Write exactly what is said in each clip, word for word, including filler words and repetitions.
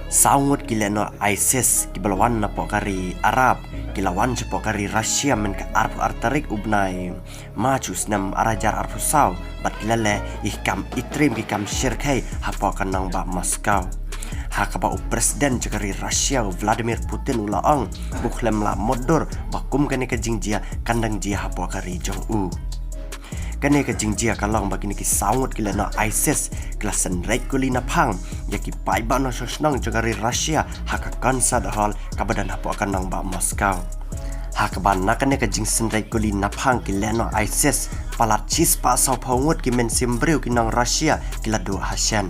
Saw ngut ki lehnoh ISIS kiba la wan napoh ka ri Arab ki la wan shapoh ka ri Russia mynta ka arphew ar tarik u bnai March u snem ar hajar arphew saw bad ki la leh ïa ki kam itriem, ki kam shyrkhei hapoh ka nongbah Moscow. Ha kaba u President jong ka ri Russia u Vladimir Putin u la ong ba u khlem lah mutdur ba kum kane ka jingjia kan dang jia hapoh ka ri jong u. Kane ka jingjia ka long ba kine ki saw ngut ki lehnoh ISIS ki la synreit kuli naphang ïa ki paidbah nongshong shnong jong ka ri Russia ha ka concert hall kaba don hapoh ka nongbah Moscow. Ha kaba na kane ka jingsynreit kuli naphang ki lehnoh ISIS, palat shispah sawphew ngut ki mynsiem briew ki nong Russia ki la duh hashen.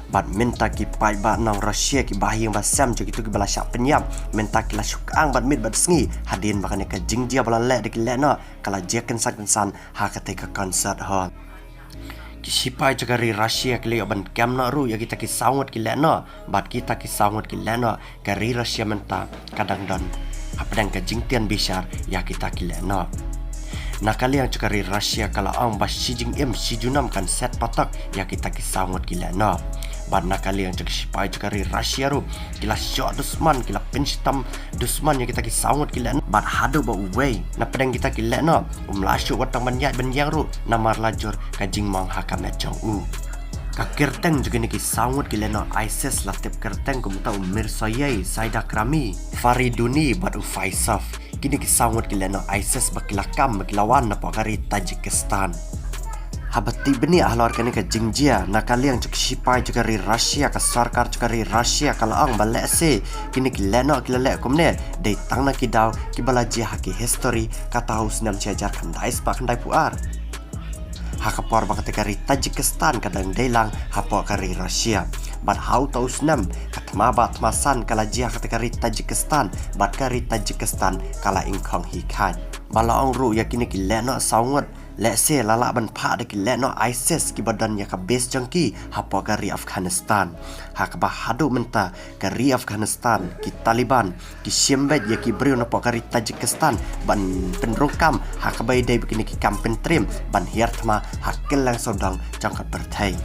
Bad mynta ki paidbah nong Russia kiba ha ïing ba sem jong kito kiba la shah pynïap, mynta ki la shu kyang bad miet bad sngi hadien ba kane ka jingjia ba la leh da ki lehnoh ka la jia kynsan kynsan ha katei ka concert hall. Ki shipai jong ka ri Russia ki la ïoh ban kem noh ruh ïa kita ki saw ngut ki lehnoh bad kita ki saw ngut ki lehnoh, ka ri Russia mynta ka dang don hapdeng ka jingtieng bishar ïa kita ki lehnoh. Na ka liang jong ka ri Russia ka la ong ba shi jingim shi junom kan set patok ïa kita ki saw ngut ki lehnoh. Bad na ka liang jong ki shipai jong ka ri Russia ruh ki la shoh dusmon, ki la pynshitom dusmon ïa kita ki saw ngut ki lehnoh bad haduh ba uwei napdeng kita ki lehnoh um lah shuh wat tang ban ïaid ban ïeng ruh namar la jur ka jingmong ha ka met jong u. Ka kyrteng jong kine ki saw ngut ki lehnoh ISIS la tip kyrteng kum uta u Mirzoyan, Saidakrami, Fariduni bad u Faisov. Kine ki saw ngut ki lehnoh ISIS ba ki la kam ba ki la wan napoh ka ri Tajikistan. Haba tip bniah halor kane ka jingjia, na ka liang jong ki shipai jong ka ri Russia, ka sorkar jong ka ri Russia ka la ong ba lehse kine ki lehnoh ki la leh kumne dei tang na ki daw kiba la jia ha ki history, kata ha u snem shi hajar khyndai spah khyndaiphew ar. Ha ka por ba katei ka ri Tajikistan ka dang dei lang hapoh ka ri Russia. Bad ha uta u snem ka thma ba thma san ka la jia ha katei ka ri Tajikistan bad ka ri Tajikistan ka la ingkhong hi khaid. Ba la ong ruh ïa kine ki lehnoh saw ngut lehse la lah ban phah da ki lehnoh ISIS kiba don ïa ka base jong ki hapoh ka ri Afghanistan. Ha kaba haduh mynta ka ri Afghanistan, ki Taliban ki shim beit ïa ki briew napoh ka ri Tajikistan ban pynrung kam ha kaba ïadei bad kine ki kam pyntriem ban hiar thma ha kylleng sawdong jong ka pyrthei.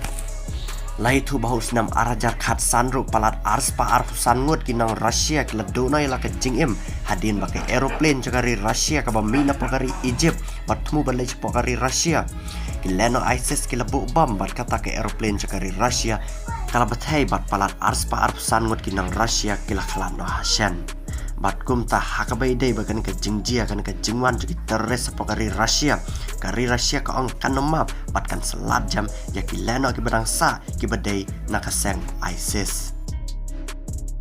La ïathuh ba ha u snem ar hajar khatsan ruh palat arspah arphew san ngut ki nong Russia ki la duh noh ïa la ka jingim hadien ba ka aeroplane jong ka ri Russia kaba mih napoh ka ri Egypt bad thmu ban leit shapoh ka ri Russia. Ki lehnoh ISIS ki la buh bom bad kata ka aeroplane jong ka ri Russia ka la bthei bad palat arspah arphew san ngut ki nong Russia ki la khlad noh hashen. Bad kumta ha kaba ïadei bad kane ka jingjia, kane ka jingwan jong ki terrorist hapoh ka ri Russia, ka ri Russia ka ong kan ym map bad kan sa lad jem ïa ki lehnoh kiba dang sah kiba dei na ka seng ISIS.